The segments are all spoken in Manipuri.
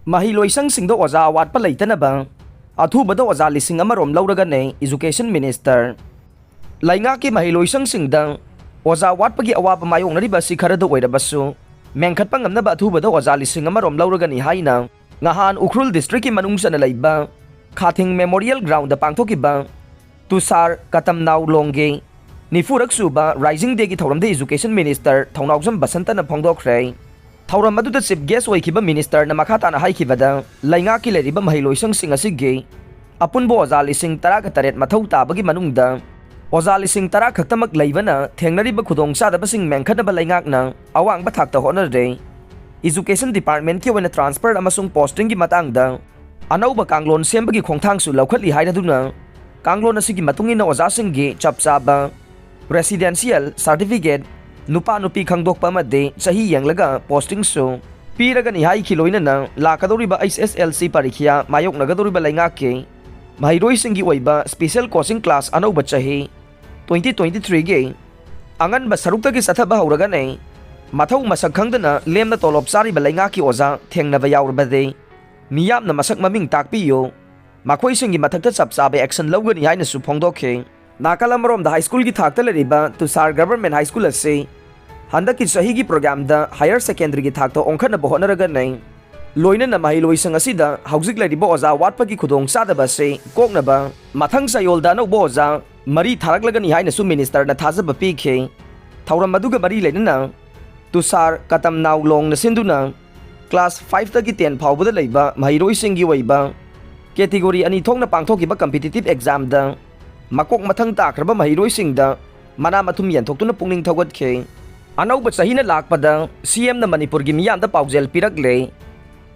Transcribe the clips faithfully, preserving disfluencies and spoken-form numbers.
ꯃꯍꯩꯂꯣꯏꯁꯪꯁꯤꯡꯗ ꯑꯣꯖꯥ ꯑꯋꯥꯠꯄ ꯂꯩꯇꯅꯕ ꯑꯊꯨꯕꯗ ꯑꯣꯖꯥ ꯂꯤꯁꯤꯡ ꯑꯃꯔꯣꯝ ꯂꯧꯔꯒꯅꯤ Education Minister꯫ ꯂꯩꯉꯥꯛꯀꯤ ꯃꯍꯩꯂꯣꯏꯁꯪꯁꯤꯡꯗ ꯑꯣꯖꯥ ꯋꯥꯠꯄꯒꯤ ꯑꯋꯥꯕ ꯃꯥꯌꯣꯛꯅꯔꯤꯕ ꯑꯁꯤ ꯈꯔꯗ ꯑꯣꯏꯔꯕꯁꯨ, ꯃꯦꯟꯈꯠꯄ ꯉꯝꯅꯕ ꯑꯊꯨꯕꯗ ꯑꯣꯖꯥ ꯂꯤꯁꯤꯡ ꯑꯃꯔꯣꯝ ꯂꯧꯔꯒꯅꯤ ꯍꯥꯏꯅ ꯉꯍꯥꯟ ꯎꯈ꯭ꯔꯨꯜ district ꯀꯤ ꯃꯅꯨꯡ ꯆꯟꯅ ꯂꯩꯕ ꯈꯥꯊꯤꯡ Memorial Ground ꯗ ꯄꯥꯡꯊꯣꯛꯈꯤꯕ ꯇꯨꯁꯥꯔ ꯀꯇꯝꯅꯥꯎ ꯂꯣꯡꯒꯤ ꯅꯤꯐꯨꯔꯛ ꯁꯨꯕ Rising Day ꯒꯤ ꯊꯧꯔꯝꯗ Education Minister ꯊꯧꯅꯥꯎꯖꯝ ꯕꯁꯟꯇꯅ ꯐꯣꯡꯗꯣꯛꯈ꯭ꯔꯦ꯫ ꯊꯧꯔꯝ ꯑꯗꯨꯗ Chief Guest ꯑꯣꯏꯈꯤꯕ Minister ꯅ ꯃꯈꯥ ꯇꯥꯅ ꯍꯥꯏꯈꯤꯕꯗ, ꯂꯩꯉꯥꯛꯀꯤ ꯂꯩꯔꯤꯕ ꯃꯍꯩꯂꯣꯏꯁꯪꯁꯤꯡ ꯑꯁꯤꯒꯤ ꯑꯄꯨꯟꯕ ꯑꯣꯖꯥ ꯂꯤꯁꯤꯡ ꯇꯔꯥꯒ ꯇꯔꯦꯠ ꯃꯊꯧ ꯇꯥꯕꯒꯤ ꯃꯅꯨꯡꯗ ꯑꯣꯖꯥ ꯂꯤꯁꯤꯡ ꯇꯔꯥ ꯈꯛꯇꯃꯛ ꯂꯩꯕꯅ ꯊꯦꯡꯅꯔꯤꯕ ꯈꯨꯗꯣꯡꯆꯥꯗꯕꯁꯤꯡ ꯃꯦꯟꯈꯠꯅꯕ ꯂꯩꯉꯥꯛꯅ ꯑꯋꯥꯡꯕ ꯊꯥꯛꯇ ꯍꯣꯠꯅꯔꯦ꯫ Education Department ꯀꯤ ꯑꯣꯏꯅ transfer ꯑꯃꯁꯨꯡ posting ꯒꯤ ꯃꯇꯥꯡꯗ ꯑꯅꯧꯕ ꯀꯥꯡꯂꯣꯟ ꯁꯦꯝꯕꯒꯤ ꯈꯣꯡꯊꯥꯡꯁꯨ ꯂꯧꯈꯠꯂꯤ ꯍꯥꯏꯔꯗꯨꯅ, ꯀꯥꯡꯂꯣꯟ ꯑꯁꯤꯒꯤ ꯃꯇꯨꯡ ꯏꯟꯅ ꯑꯣꯖꯥꯁꯤꯡꯒꯤ ꯆꯞ ꯆꯥꯕ residential certificate, ꯅꯨꯄꯥ ꯅꯨꯄꯤ ꯈꯪꯗꯣꯛꯄ ꯑꯃꯗꯤ ꯆꯍꯤ ꯌꯦꯡꯂꯒ posting ꯁꯨ ꯄꯤꯔꯒꯅꯤ ꯍꯥꯏꯈꯤ꯫ ꯂꯣꯏꯅꯅ ꯂꯥꯛꯀꯗꯧꯔꯤꯕ H S L C ꯄꯔꯤꯈ꯭ꯌꯥ ꯃꯥꯌꯣꯛꯅꯒꯗꯧꯔꯤꯕ ꯂꯩꯉꯥꯛꯀꯤ ꯃꯍꯩꯔꯣꯏꯁꯤꯡꯒꯤ ꯑꯣꯏꯕ special coaching class ꯑꯅꯧꯕ ꯆꯍꯤ twenty twenty three ꯒꯤ ꯑꯉꯟꯕ ꯁꯔꯨꯛꯇꯒꯤ ꯆꯠꯊꯕ ꯍꯧꯔꯒꯅꯤ꯫ ꯃꯊꯧ ꯃꯁꯛ ꯈꯪꯗꯅ ꯂꯦꯝꯅ ꯇꯣꯂꯣꯞ ꯆꯥꯔꯤꯕ ꯂꯩꯉꯥꯛꯀꯤ ꯑꯣꯖꯥ ꯊꯦꯡꯅꯕ ꯌꯥꯎꯔꯕꯗꯤ ꯃꯤꯌꯥꯝꯅ ꯃꯁꯛ ꯃꯃꯤꯡ ꯇꯥꯛꯄꯤꯌꯨ꯫ ꯃꯈꯣꯏꯁꯤꯡꯒꯤ ꯃꯊꯛꯇ ꯆꯞ ꯆꯥꯕ action ꯂꯧꯒꯅꯤ ꯍꯥꯏꯅꯁꯨ ꯐꯣꯡꯗꯣꯛꯈꯤ꯫ ꯅꯥꯀꯜ ꯑꯃꯔꯣꯝꯗ high school ꯒꯤ ꯊꯥꯛꯇ ꯂꯩꯔꯤꯕ ꯇꯨꯁꯥꯔ Government High School ꯑꯁꯤ ꯍꯟꯗꯛꯀꯤ ꯆꯍꯤꯒꯤ program ꯗ higher secondary ꯒꯤ ꯊꯥꯛꯇ ꯑꯣꯟꯈꯠꯅꯕ ꯍꯣꯠꯅꯔꯒꯅꯤ꯫ ꯂꯣꯏꯅꯅ ꯃꯍꯩꯂꯣꯏꯁꯪ ꯑꯁꯤꯗ ꯍꯧꯖꯤꯛ ꯂꯩꯔꯤꯕ ꯑꯣꯖꯥ ꯋꯥꯠꯄꯒꯤ ꯈꯨꯗꯣꯡꯆꯥꯗꯕ ꯑꯁꯤ ꯀꯣꯛꯅꯕ ꯃꯊꯪ ꯆꯌꯣꯜꯗ ꯑꯅꯧꯕ ꯑꯣꯖꯥ ꯃꯔꯤ ꯊꯥꯔꯛꯂꯒꯅꯤ ꯍꯥꯏꯅꯁꯨ Minister ꯅ ꯊꯥꯖꯕ ꯄꯤꯈꯤ꯫ ꯊꯧꯔꯝ ꯑꯗꯨꯒ ꯃꯔꯤ ꯂꯩꯅꯅ ꯇꯨꯁꯥꯔ ꯀꯇꯝꯅꯥꯎ ꯂꯣꯡꯅ ꯁꯤꯟꯗꯨꯅ class five ꯇꯒꯤ ten ꯐꯥꯎꯕꯗ ꯂꯩꯕ ꯃꯍꯩꯔꯣꯏꯁꯤꯡꯒꯤ ꯑꯣꯏꯕ category ꯑꯅꯤ ꯊꯣꯛꯅ ꯄꯥꯡꯊꯣꯛꯈꯤꯕ competitive exam ꯗ ꯃꯀꯣꯛ ꯃꯊꯪ ꯇꯥꯈ꯭ꯔꯕ ꯃꯍꯩꯔꯣꯏꯁꯤꯡꯗ ꯃꯅꯥ ꯃꯊꯨꯝ ꯌꯦꯟꯊꯣꯛꯇꯨꯅ ꯄꯨꯛꯅꯤꯡ ꯊꯧꯒꯠꯈꯤ꯫ ꯑꯅꯧꯕ ꯆꯍꯤꯅ ꯂꯥꯛꯄꯗ C M ꯅ ꯃꯅꯤꯄꯨꯔꯒꯤ ꯃꯤꯌꯥꯝꯗ ꯄꯥꯎꯖꯦꯜ ꯄꯤꯔꯛꯂꯦ꯫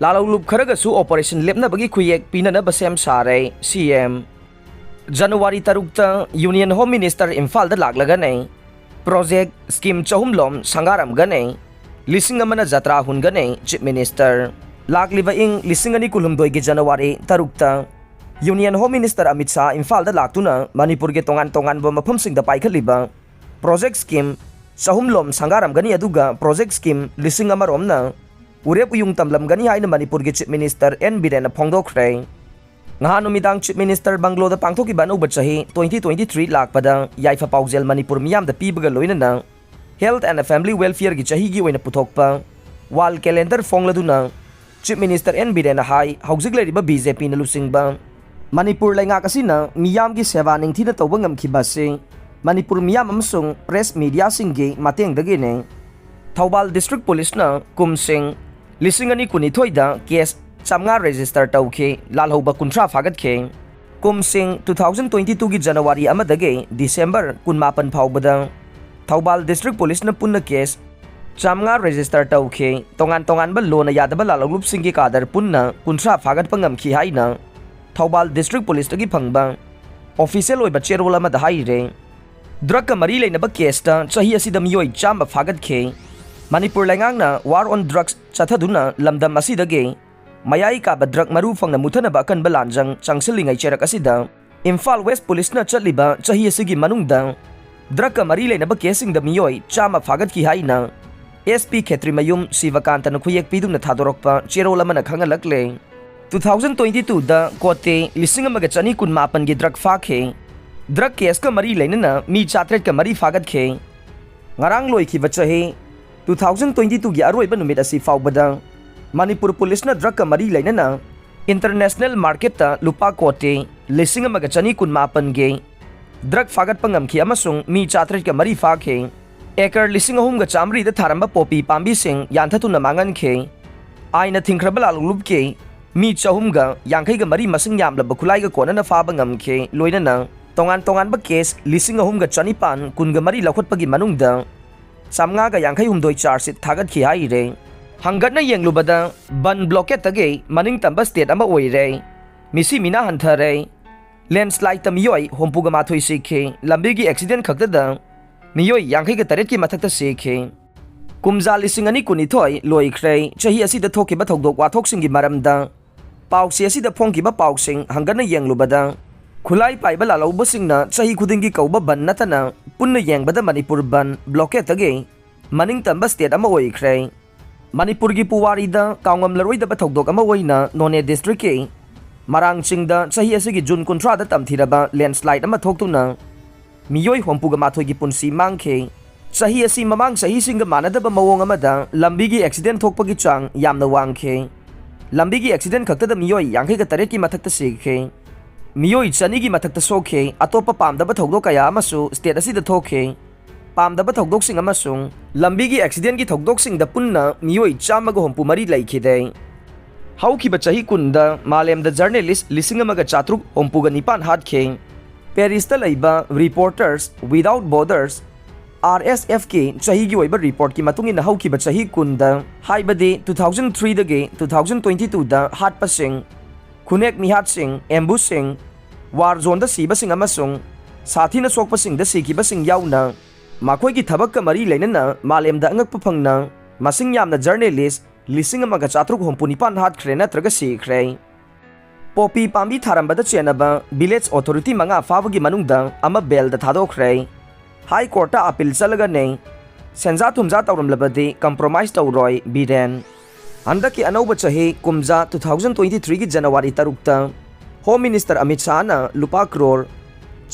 ꯂꯥꯂꯧꯂꯨꯞ ꯈꯔꯒꯁꯨ operation ꯂꯦꯞꯅꯕꯒꯤ ꯈꯨꯌꯦꯛ ꯄꯤꯅꯅꯕ ꯁꯦꯝ ꯁꯥꯔꯦ, C M꯫ ꯖꯅꯋꯥꯔꯤ ꯇꯔꯨꯛꯇ Union Home Minister ꯏꯝꯐꯥꯜꯗ ꯂꯥꯛꯂꯒꯅꯤ꯫ Project scheme ꯆꯍꯨꯝꯂꯣꯝ ꯁꯪꯒꯥꯔꯝꯒꯅꯤ꯫ ꯂꯤꯁꯤꯡ ꯑꯃꯅ ꯖꯇ꯭ꯔꯥ ꯍꯨꯟꯒꯅꯤ, Chief Minister꯫ ꯂꯥꯛꯂꯤꯕ ꯏꯪ ꯂꯤꯁꯤꯡ ꯑꯅꯤ ꯀꯨꯟꯍꯨꯝꯗꯣꯏꯒꯤ ꯖꯅꯋꯥꯔꯤ ꯇꯔꯨꯛꯇ Union Home Minister Amit Shah ꯏꯝꯐꯥꯜꯗ ꯂꯥꯛꯇꯨꯅ ꯃꯅꯤꯄꯨꯔꯒꯤ ꯇꯣꯉꯥꯟ ꯇꯣꯉꯥꯟꯕ ꯃꯐꯝꯁꯤꯡꯗ ꯄꯥꯏꯈꯠꯂꯤꯕ project scheme ꯆꯍꯨꯝꯂꯣꯝ ꯁꯪꯒꯥꯔꯝꯒꯅꯤ, ꯑꯗꯨꯒ project scheme ꯂꯤꯁꯤꯡ ꯑꯃꯔꯣꯝꯅ ꯎꯔꯦꯞ ꯎꯌꯨꯡ ꯇꯝꯂꯝꯒꯅꯤ ꯍꯥꯏꯅ ꯃꯅꯤꯄꯨꯔꯒꯤ Chief Minister ꯑꯦꯟ ꯕꯤꯔꯦꯟꯅ ꯐꯣꯡꯗꯣꯛꯈ꯭ꯔꯦ꯫ ꯉꯍꯥꯟ ꯅꯨꯃꯤꯗꯥꯡ Chief Minister ꯕꯪꯒ꯭ꯂꯣꯗ ꯄꯥꯡꯊꯣꯛꯈꯤꯕ ꯑꯅꯧꯕ ꯆꯍꯤ twenty twenty-three ꯂꯥꯛꯄꯗ ꯌꯥꯏꯐ ꯄꯥꯎꯖꯦꯜ ꯃꯅꯤꯄꯨꯔ ꯃꯤꯌꯥꯝꯗ ꯄꯤꯕꯒ ꯂꯣꯏꯅꯅ Health and Family Welfareꯒꯤ ꯆꯍꯤꯒꯤ ꯑꯣꯏꯅ ꯄꯨꯊꯣꯛꯄ wall calendar ꯐꯣꯡꯂꯗꯨꯅ Chief Minister ꯑꯦꯟ ꯕꯤꯔꯦꯟꯅ ꯍꯥꯏ, ꯍꯧꯖꯤꯛ ꯂꯩꯔꯤꯕ ꯕꯤ ꯖꯦ ꯄꯤꯅ ꯂꯨꯆꯤꯡꯕ ꯃꯅꯤꯄꯨꯔ ꯂꯩꯉꯥꯛ ꯑꯁꯤꯅ ꯃꯤꯌꯥꯝꯒꯤ ꯁꯦꯕꯥ ꯅꯤꯡꯊꯤꯅ ꯇꯧꯕ ꯉꯝꯈꯤꯕ ꯑꯁꯤ ꯃꯅꯤꯄꯨꯔ ꯃꯤꯌꯥꯝ ꯑꯃꯁꯨꯡ press mediaꯁꯤꯡꯒꯤ ꯃꯇꯦꯡꯗꯒꯤꯅꯤ꯫ ꯊꯧꯕꯥꯜ District Policeꯅ ꯀꯨꯝꯁꯤꯡ ꯂꯤꯁꯤꯡ ꯑꯅꯤ ꯀꯨꯟꯅꯤꯊꯣꯏꯗ case ꯆꯥꯝꯃꯉꯥ register ꯇꯧꯈꯤ, ꯂꯥꯜꯍꯧꯕ ꯀꯨꯟꯊ꯭ꯔꯥ ꯐꯥꯒꯠꯈꯤ꯫ ꯀꯨꯝꯁꯤꯡ two thousand twenty twoꯒꯤ January ꯑꯃꯗꯒꯤ December ꯀꯨꯟꯃꯥꯄꯟ ꯐꯥꯎꯕꯗ ꯊꯧꯕꯥꯜ District Policeꯅ ꯄꯨꯟꯅ case ꯆꯥꯝꯃꯉꯥ register ꯇꯧꯈꯤ꯫ ꯇꯣꯉꯥꯟ ꯇꯣꯉꯥꯟꯕ ꯂꯣꯅ ꯌꯥꯗꯕ ꯂꯥꯜꯍꯧꯂꯨꯞꯁꯤꯡꯒꯤ ꯀꯥꯗꯔ ꯄꯨꯟꯅ ꯀꯨꯟꯊ꯭ꯔꯥ ꯐꯥꯒꯠꯄ ꯉꯝꯈꯤ ꯍꯥꯏꯅ ꯊꯧꯕꯥꯜ District Policeꯇꯒꯤ ꯐꯪꯕ official ꯑꯣꯏꯕ ꯆꯦꯔꯣꯜ ꯑꯃꯗ ꯍꯥꯏꯔꯦ꯫ Drugꯀ ꯃꯔꯤ ꯂꯩꯅꯕ caseꯇ ꯆꯍꯤ ꯑꯁꯤꯗ ꯃꯤꯑꯣꯏ ꯆꯥꯝꯃ ꯐꯥꯒꯠꯈꯤ꯫ ꯃꯅꯤꯄꯨꯔ ꯂꯩꯉꯥꯛꯅ war on drugs ꯆꯠꯊꯗꯨꯅ ꯂꯝꯗꯝ ꯑꯁꯤꯗꯒꯤ ꯃꯌꯥꯏ ꯀꯥꯕ drug ꯃꯔꯨ ꯐꯪꯅ ꯃꯨꯊꯅꯕ ꯑꯀꯟꯕ ꯂꯥꯟꯖꯪ ꯆꯪꯁꯤꯜꯂꯤꯉꯩ ꯆꯩꯔꯛ ꯑꯁꯤꯗ ꯏꯝꯐꯥꯜ West Policeꯅ ꯆꯠꯂꯤꯕ ꯆꯍꯤ ꯑꯁꯤꯒꯤ ꯃꯅꯨꯡꯗ drugꯀ ꯃꯔꯤ ꯂꯩꯅꯕ caseꯁꯤꯡꯗ ꯃꯤꯑꯣꯏ ꯆꯥꯝꯃ ꯐꯥꯒꯠꯈꯤ ꯍꯥꯏꯅ S P ꯈꯦꯇ꯭ꯔꯤꯃꯌꯨꯝ ꯁꯤꯕꯀꯥꯟꯇꯅ ꯈꯨꯌꯦꯛ ꯄꯤꯗꯨꯅ ꯊꯥꯗꯣꯔꯛꯄ ꯆꯦꯔꯣꯜ ꯑꯃꯅ ꯈꯪꯍꯜꯂꯛꯂꯦ꯫ Two thousand twenty twoꯗ ꯀꯣꯇꯦ ꯂꯤꯁꯤꯡ ꯑꯃꯒ ꯆꯅꯤ ꯀꯨꯟꯃꯥꯄꯟꯒꯤ drug ꯐꯥꯈꯤ꯫ Drug caseꯀ ꯃꯔꯤ ꯂꯩꯅꯅ ꯃꯤ ꯆꯥꯇ꯭ꯔꯦꯠꯀ ꯃꯔꯤ ꯐꯥꯒꯠꯈꯤ꯫ ꯉꯔꯥꯡ ꯂꯣꯏꯈꯤꯕ ꯆꯍꯤ two thousand twenty twoꯒꯤ ꯑꯔꯣꯏꯕ ꯅꯨꯃꯤꯠ ꯑꯁꯤ ꯐꯥꯎꯕꯗ ꯃꯅꯤꯄꯨꯔ Policeꯅ drugꯀ ꯃꯔꯤ ꯂꯩꯅꯅ international marketꯇ ꯂꯨꯄꯥ ꯀꯣꯇꯤ ꯂꯤꯁꯤꯡ ꯑꯃꯒ ꯆꯅꯤ ꯀꯨꯟꯃꯥꯄꯟꯒꯤ drug ꯐꯥꯒꯠꯄ ꯉꯝꯈꯤ ꯑꯃꯁꯨꯡ ꯃꯤ ꯆꯥꯇ꯭ꯔꯦꯠꯀ ꯃꯔꯤ ꯐꯥꯈꯤ꯫ Acre ꯂꯤꯁꯤꯡ ꯑꯍꯨꯝꯒ ꯆꯥꯃꯔꯤꯗ ꯊꯥꯔꯝꯕ poppy ꯄꯥꯝꯕꯤꯁꯤꯡ ꯌꯥꯟꯊꯠꯇꯨꯅ ꯃꯥꯡꯍꯟꯈꯤ꯫ ꯑꯥꯏꯟꯅ ꯊꯤꯡꯈ꯭ꯔꯕ ꯂꯥꯜꯍꯧꯂꯨꯞꯀꯤ ꯃꯤ ꯆꯍꯨꯝꯒ ꯌꯥꯡꯈꯩꯒ ꯃꯔꯤ ꯃꯁꯤꯡ ꯌꯥꯝꯂꯕ ꯈꯨꯠꯂꯥꯏꯒ ꯀꯣꯟꯅꯅ ꯐꯥꯕ ꯉꯝꯈꯤ꯫ ꯂꯣꯏꯅꯅ ꯇꯣꯉꯥꯟ ꯇꯣꯉꯥꯟꯕ case ꯂꯤꯁꯤꯡ ꯑꯍꯨꯝꯒ ꯆꯅꯤꯄꯥꯟ ꯀꯨꯟꯒ ꯃꯔꯤ ꯂꯧꯈꯠꯄꯒꯤ ꯃꯅꯨꯡꯗ ꯆꯥꯝꯃꯉꯥꯒ ꯌꯥꯡꯈꯩ ꯍꯨꯝꯗꯣꯏ charge sheet ꯊꯥꯒꯠꯈꯤ ꯍꯥꯏꯔꯦ꯫ ꯍꯪꯒꯠꯅ ꯌꯦꯡꯂꯨꯕꯗ ꯕꯟ blockade ꯇꯒꯤ ꯃꯅꯤꯡ ꯇꯝꯕ state ꯑꯃ ꯑꯣꯏꯔꯦ꯫ ꯃꯤꯁꯤ ꯃꯤꯅꯥ ꯍꯟꯊꯔꯦ꯫ Landslide ꯇ ꯃꯤꯑꯣꯏ ꯍꯨꯝꯐꯨꯒ ꯃꯥꯊꯣꯏ ꯁꯤꯈꯤ꯫ ꯂꯝꯕꯤꯒꯤ accident ꯈꯛꯇꯗ ꯃꯤꯑꯣꯏ ꯌꯥꯡꯈꯩꯒ ꯇꯔꯦꯠꯀꯤ ꯃꯊꯛꯇ ꯁꯤꯈꯤ꯫ ꯀꯨꯝꯖꯥ ꯂꯤꯁꯤꯡ ꯑꯅꯤ ꯀꯨꯟꯅꯤꯊꯣꯏ ꯂꯣꯏꯈ꯭ꯔꯦ꯫ ꯆꯍꯤ ꯑꯁꯤꯗ ꯊꯣꯛꯈꯤꯕ ꯊꯧꯗꯣꯛ ꯋꯥꯊꯣꯛꯁꯤꯡꯒꯤ ꯃꯔꯝꯗ ꯄꯥꯎꯆꯦ ꯑꯁꯤꯗ ꯐꯣꯡꯈꯤꯕ ꯄꯥꯎꯁꯤꯡ ꯍꯪꯒꯠꯅ ꯌꯦꯡꯂꯨꯕꯗ, ꯈꯨꯠꯂꯥꯏ ꯄꯥꯏꯕ ꯂꯥꯜꯍꯧꯕꯁꯤꯡꯅ ꯆꯍꯤ ꯈꯨꯗꯤꯡꯒꯤ ꯀꯧꯕ ꯕꯟ ꯅꯠꯇꯅ ꯄꯨꯟꯅ ꯌꯦꯡꯕꯗ ꯃꯅꯤꯄꯨꯔ ꯕꯟ blockade ꯇꯒꯤ ꯃꯅꯤꯡ ꯇꯝꯕ state ꯑꯃ ꯑꯣꯏꯈ꯭ꯔꯦ꯫ ꯃꯅꯤꯄꯨꯔꯒꯤ ꯄꯨꯋꯥꯔꯤꯗ ꯀꯥꯎꯉꯝꯂꯔꯣꯏꯗꯕ ꯊꯧꯗꯣꯛ ꯑꯃ ꯑꯣꯏꯅ ꯅꯣꯅꯦ ꯗꯤꯁꯇ꯭ꯔꯤꯛꯀꯤ ꯃꯔꯥꯡ ꯆꯤꯡꯗ ꯆꯍꯤ ꯑꯁꯤꯒꯤ ꯖꯨꯟ ꯀꯨꯟꯊ꯭ꯔꯥꯗ ꯇꯝꯊꯤꯔꯕ ꯂꯦꯟꯁꯂꯥꯏꯠ ꯑꯃ ꯊꯣꯛꯇꯨꯅ ꯃꯤꯑꯣꯏ ꯍꯨꯝꯐꯨꯒ ꯃꯥꯊꯣꯏꯒꯤ ꯄꯨꯟꯁꯤ ꯃꯥꯡꯈꯤ꯫ ꯆꯍꯤ ꯑꯁꯤ ꯃꯃꯥꯡ ꯆꯍꯤꯁꯤꯡꯒ ꯃꯥꯟꯅꯗꯕ ꯃꯑꯣꯡ ꯑꯃꯗ ꯂꯝꯕꯤꯒꯤ ꯑꯦꯛꯁꯤꯗꯦꯟ ꯊꯣꯛꯄꯒꯤ ꯆꯥꯡ ꯌꯥꯝꯅ ꯋꯥꯡꯈꯤ꯫ ꯂꯝꯕꯤꯒꯤ ꯑꯦꯛꯁꯤꯗꯦꯟ ꯈꯛꯇꯗ ꯃꯤꯑꯣꯏ ꯌꯥꯡꯈꯩꯒ ꯇꯔꯦꯠꯀꯤ ꯃꯊꯛꯇ ꯁꯤꯈꯤ꯫ ꯃꯤꯑꯣꯏ ꯆꯅꯤꯒꯤ ꯃꯊꯛꯇ ꯁꯣꯛꯈꯤ꯫ ꯑꯇꯣꯞꯄ ꯄꯥꯝꯗꯕ ꯊꯧꯗꯣꯛ ꯀꯌꯥ ꯑꯃꯁꯨ ꯁ꯭ꯇꯦꯠ ꯑꯁꯤꯗ ꯊꯣꯛꯈꯤ꯫ ꯄꯥꯝꯗꯕ ꯊꯧꯗꯣꯛꯁꯤꯡ ꯑꯃꯁꯨꯡ ꯂꯝꯕꯤꯒꯤ ꯑꯦꯛꯁꯤꯗꯦꯟꯒꯤ ꯊꯧꯗꯣꯛꯁꯤꯡꯗ ꯄꯨꯟꯅ ꯃꯤꯑꯣꯏ ꯆꯥꯝꯃꯒ ꯍꯨꯝꯐꯨ ꯃꯔꯤ ꯂꯩꯈꯤꯗꯦ꯫ ꯍꯧꯈꯤꯕ ꯆꯍꯤ ꯀꯨꯟꯗ ꯃꯥꯂꯦꯝꯗ ꯖꯔꯅꯦꯂꯤꯁ ꯂꯤꯁꯤꯡ ꯑꯃꯒ ꯆꯥꯇ꯭ꯔꯨꯛ ꯍꯨꯝꯐꯨꯒ ꯅꯤꯄꯥꯟ ꯍꯥꯠꯈꯤ꯫ ꯄꯦꯔꯤꯁꯇ ꯂꯩꯕ Reporters Without Borders, R S F ꯀꯤ ꯆꯍꯤꯒꯤ ꯑꯣꯏꯕ ꯔꯤꯄꯣꯔꯠꯀꯤ ꯃꯇꯨꯡ ꯏꯟꯅ ꯍꯧꯈꯤꯕ ꯆꯍꯤ ꯀꯨꯟꯗ, ꯍꯥꯏꯕꯗꯤ two thousand three ꯗꯒꯤ two thousand twenty two ꯗ ꯍꯥꯠꯄꯁꯤꯡ, ꯈꯨꯅꯦꯛ ꯃꯤꯍꯥꯠꯁꯤꯡ, ꯑꯦꯝꯕꯨꯁꯁꯤꯡ, ꯋꯥꯔ ꯖꯣꯟꯗ ꯁꯤꯕꯁꯤꯡ ꯑꯃꯁꯨꯡ ꯁꯥꯊꯤꯅ ꯁꯣꯛꯄꯁꯤꯡꯗ ꯁꯤꯈꯤꯕꯁꯤꯡ ꯌꯥꯎꯅ ꯃꯈꯣꯏꯒꯤ ꯊꯕꯛꯀ ꯃꯔꯤ ꯂꯩꯅꯅ ꯃꯥꯂꯦꯝꯗ ꯑꯉꯛꯄ ꯐꯪꯅ ꯃꯁꯤꯡ ꯌꯥꯝꯅ ꯖꯔꯅꯦꯂꯤꯁ ꯂꯤꯁꯤꯡ ꯑꯃꯒ ꯆꯥꯇ꯭ꯔꯨꯛ ꯍꯨꯝꯐꯨ ꯅꯤꯄꯥꯟ ꯍꯥꯠꯈ꯭ꯔꯦ ꯅꯠꯇ꯭ꯔꯒ ꯁꯤꯈ꯭ꯔꯦ꯫ ꯄꯣꯄꯤ ꯄꯥꯝꯕꯤ ꯊꯥꯔꯝꯕꯗ ꯆꯦꯟꯅꯕ ꯚꯤꯂꯦꯖ ꯑꯣꯊꯣꯔꯤꯇꯤ ꯃꯉꯥ ꯐꯥꯕꯒꯤ ꯃꯅꯨꯡꯗ ꯑꯃ ꯕꯦꯜꯗ ꯊꯥꯗꯣꯛꯈ꯭ꯔꯦ꯫ ꯍꯥꯏ ꯀꯣꯔꯠꯇ ꯑꯄꯤꯜ ꯆꯠꯂꯒꯅꯦ ꯁꯦꯟꯖꯥ ꯊꯨꯝꯖꯥ ꯇꯧꯔꯝꯂꯕꯗꯤ ꯀꯝꯄ꯭ꯔꯣꯃꯥꯏꯁ ꯇꯧꯔꯣꯏ ꯕꯤꯔꯦꯟ꯫ ꯍꯟꯗꯛꯀꯤ ꯑꯅꯧꯕ ꯆꯍꯤ ꯀꯨꯝꯖꯥ two thousand twenty three ꯒꯤ ꯖꯅꯋꯥꯔꯤ ꯇꯔꯨꯛꯇ ꯍꯣꯝ ꯃꯤꯅꯤꯁꯇꯔ ꯑꯃꯤꯠ ꯁꯥꯍꯅ ꯂꯨꯄꯥ ꯀ꯭ꯔꯣꯔ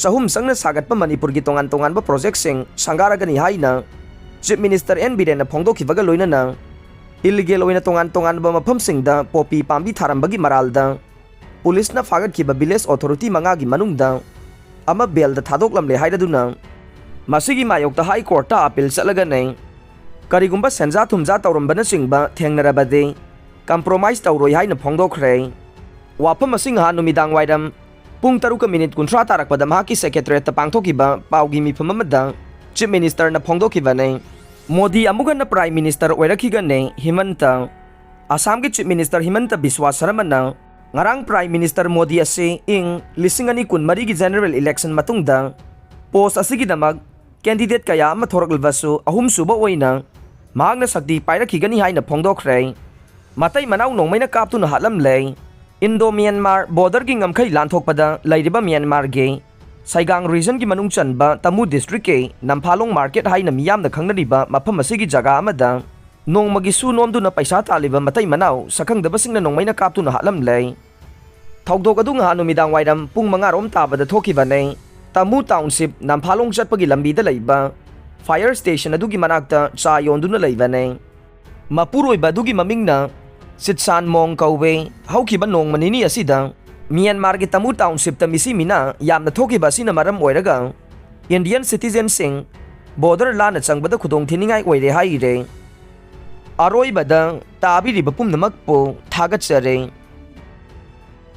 ꯆꯍꯨꯝ ꯆꯪꯅ ꯁꯥꯒꯠꯄ ꯃꯅꯤꯄꯨꯔꯒꯤ ꯇꯣꯉꯥꯟ ꯇꯣꯉꯥꯟꯕ ꯄ꯭ꯔꯣꯖꯦꯛꯁꯤꯡ ꯁꯪꯒꯥꯔꯒꯅꯤ ꯍꯥꯏꯅ ꯆꯤꯐ ꯃꯤꯅꯤꯁꯇꯔ ꯑꯦꯟ ꯕꯤꯔꯦꯟꯅ ꯐꯣꯡꯗꯣꯛꯈꯤꯕꯒ ꯂꯣꯏꯅꯅ ꯏꯂꯤꯒꯦꯜ ꯑꯣꯏꯅ ꯇꯣꯉꯥꯟ ꯇꯣꯉꯥꯟꯕ ꯃꯐꯝꯁꯤꯡꯗ ꯄꯣꯄꯤ ꯄꯥꯝꯕꯤ ꯊꯥꯔꯝꯕꯒꯤ ꯃꯔꯥꯜꯗ ꯄꯨꯂꯤꯁꯅ ꯐꯥꯒꯠꯈꯤꯕ ꯚꯤꯂꯦꯖ ꯑꯣꯊꯣꯔꯤꯇꯤ ꯃꯉꯥꯒꯤ ꯃꯅꯨꯡꯗ ꯑꯃ ꯕꯦꯜꯗ ꯊꯥꯗꯣꯛꯂꯝꯂꯦ ꯍꯥꯏꯔꯗꯨꯅ ꯃꯁꯤꯒꯤ ꯃꯥꯌꯣꯛꯇ ꯍꯥꯏ ꯀꯣꯔꯠꯇ ꯑꯄꯤꯜ ꯆꯠꯂꯒꯅꯦ ꯀꯔꯤꯒꯨꯝꯕ ꯁꯦꯟꯖꯥ ꯊꯨꯝꯖꯥ ꯇꯧꯔꯝꯕꯅꯆꯤꯡꯕ ꯊꯦꯡꯅꯔꯕꯗꯤ ꯀꯝꯄ꯭ꯔꯣꯃꯥꯏꯁ ꯇꯧꯔꯣꯏ ꯍꯥꯏꯅ ꯐꯣꯡꯗꯣꯛꯈ꯭ꯔꯦ꯫ ꯋꯥꯐꯝ ꯑꯁꯤ ꯉꯍꯥꯟ ꯅꯨꯃꯤꯗꯥꯡ ꯋꯥꯏꯔꯝ ꯄꯨꯡ ꯇꯔꯨꯛꯀ ꯃꯤꯅꯤꯠ ꯀꯨꯟꯊ꯭ꯔꯥ ꯇꯥꯔꯛꯄꯗ ꯃꯍꯥꯛꯀꯤ ꯁꯦꯀ꯭ꯔꯦꯇꯔꯤꯌꯦꯠꯇ ꯄꯥꯡꯊꯣꯛꯈꯤꯕ ꯄꯥꯎꯒꯤ ꯃꯤꯐꯝ ꯑꯃꯗ ꯆꯤꯐ ꯃꯤꯅꯤꯁꯇꯔꯅ ꯐꯣꯡꯗꯣꯛꯈꯤꯕꯅꯤ꯫ ꯃꯣꯗꯤ ꯑꯃꯨꯛ ꯍꯟꯅ ꯄ꯭ꯔꯥꯏꯝ ꯃꯤꯅꯤꯁꯇꯔ ꯑꯣꯏꯔꯛꯈꯤꯒꯅꯤ꯫ ꯍꯤꯃꯟꯇ꯫ ꯑꯁꯥꯝꯒꯤ ꯆꯤꯐ ꯃꯤꯅꯤꯁꯇꯔ ꯍꯤꯃꯟꯇ ꯕꯤꯁ꯭ꯋꯥ ꯁꯔꯃꯅ ꯉꯔꯥꯡ ꯄ꯭ꯔꯥꯏꯝ ꯃꯤꯅꯤꯁꯇꯔ ꯃꯣꯗꯤ ꯑꯁꯤ ꯏꯪ ꯂꯤꯁꯤꯡ ꯑꯅꯤ ꯀꯨꯟꯃꯔꯤꯒꯤ ꯖꯦꯅꯔꯦꯜ ꯏꯂꯦꯛꯁꯟ ꯃꯇꯨꯡꯗ ꯄꯣꯁ ꯑꯁꯤꯒꯤꯗꯃꯛ ꯀꯦꯟꯗꯤꯗꯦꯠ ꯀꯌꯥ ꯑꯃ ꯊꯣꯔꯛꯂꯕꯁꯨ ꯑꯍꯨꯝꯁꯨꯕ ꯑꯣꯏꯅ ꯃꯍꯥꯛꯅ ꯁꯛꯇꯤ ꯄꯥꯏꯔꯛꯈꯤꯒꯅꯤ ꯍꯥꯏꯅ ꯐꯣꯡꯗꯣꯛꯈ꯭ꯔꯦ꯫ ꯃꯇꯩ ꯃꯅꯥꯎ ꯅꯣꯡꯃꯩꯅ ꯀꯥꯞꯇꯨꯅ ꯍꯥꯠꯂꯝꯂꯦ꯫ ꯏꯟꯗꯣ ꯃ꯭ꯌꯥꯟꯃꯥꯔ ꯕꯣꯔꯗꯔꯒꯤ ꯉꯝꯈꯩ ꯂꯥꯟꯊꯣꯛꯄꯗ ꯂꯩꯔꯤꯕ ꯃ꯭ꯌꯥꯟꯃꯥꯔꯒꯤ ꯁꯩꯒꯥꯡ ꯔꯤꯖꯟꯒꯤ ꯃꯅꯨꯡ ꯆꯟꯕ ꯇꯃꯨ ꯗꯤꯁꯇ꯭ꯔꯤꯛꯀꯤ ꯅꯝꯐꯥꯂꯣꯡ ꯃꯥꯔꯀꯦꯠ ꯍꯥꯏꯅ ꯃꯤꯌꯥꯝꯅ ꯈꯪꯅꯔꯤꯕ ꯃꯐꯝ ꯑꯁꯤꯒꯤ ꯖꯒꯥ ꯑꯃꯗ ꯅꯣꯡꯃꯒꯤ ꯁꯨ ꯅꯣꯝꯗꯨꯅ ꯄꯩꯁꯥ ꯇꯥꯜꯂꯤꯕ ꯃꯇꯩ ꯃꯅꯥꯎ ꯁꯛꯈꯪꯗꯕꯁꯤꯡꯅ ꯅꯣꯡꯃꯩꯅ ꯀꯥꯞꯇꯨꯅ ꯍꯥꯠꯂꯝꯂꯦ꯫ ꯊꯧꯗꯣꯛ ꯑꯗꯨ ꯉꯍꯥꯟ ꯅꯨꯃꯤꯗꯥꯡ ꯋꯥꯏꯔꯝ ꯄꯨꯡ ꯃꯉꯥ ꯔꯣꯝ ꯇꯥꯕꯗ ꯊꯣꯛꯈꯤꯕꯅꯦ꯫ ꯇꯥꯃꯨ ꯇꯥꯎꯟꯁꯤꯞ ꯅꯝꯐꯥꯂꯣꯡ ꯆꯠꯄꯒꯤ ꯂꯝꯕꯤꯗ ꯂꯩꯕ ꯐꯥꯌꯔ ꯁ꯭ꯇꯦꯁꯟ ꯑꯗꯨꯒꯤ ꯃꯅꯥꯛꯇ ꯆꯥ ꯌꯣꯟꯗꯨꯅ ꯂꯩꯕꯅꯦ꯫ ꯃꯄꯨꯔꯣꯏꯕ ꯑꯗꯨꯒꯤ ꯃꯃꯤꯡꯅ ꯆꯤꯠꯁꯥꯟ ꯃꯣꯡ ꯀꯧꯋꯦ꯫ ꯍꯧꯈꯤꯕ ꯅꯣꯡꯃ ꯅꯤꯅꯤ ꯑꯁꯤꯗ ꯃ꯭ꯌꯥꯟꯃꯥꯔꯒꯤ ꯇꯥꯃꯨ ꯇꯥꯎꯟꯁꯤꯞꯇ ꯃꯤꯁꯤ ꯃꯤꯅꯥ ꯌꯥꯝꯅ ꯊꯣꯛꯈꯤꯕ ꯑꯁꯤꯅ ꯃꯔꯝ ꯑꯣꯏꯔꯒ ꯏꯟꯗꯤꯌꯟ ꯁꯤꯇꯤꯖꯦꯟꯁꯤꯡ ꯕꯣꯔꯗꯔ ꯂꯥꯟꯅ ꯆꯪꯕꯗ ꯈꯨꯗꯣꯡꯊꯤꯅꯤꯡꯉꯥꯏ ꯑꯣꯏꯔꯦ ꯍꯥꯏꯔꯦ꯫ ꯑꯔꯣꯏꯕꯗ ꯇꯥꯕꯤꯔꯤꯕ ꯄꯨꯝꯅꯃꯛꯄꯨ ꯊꯥꯒꯠꯆꯔꯤ꯫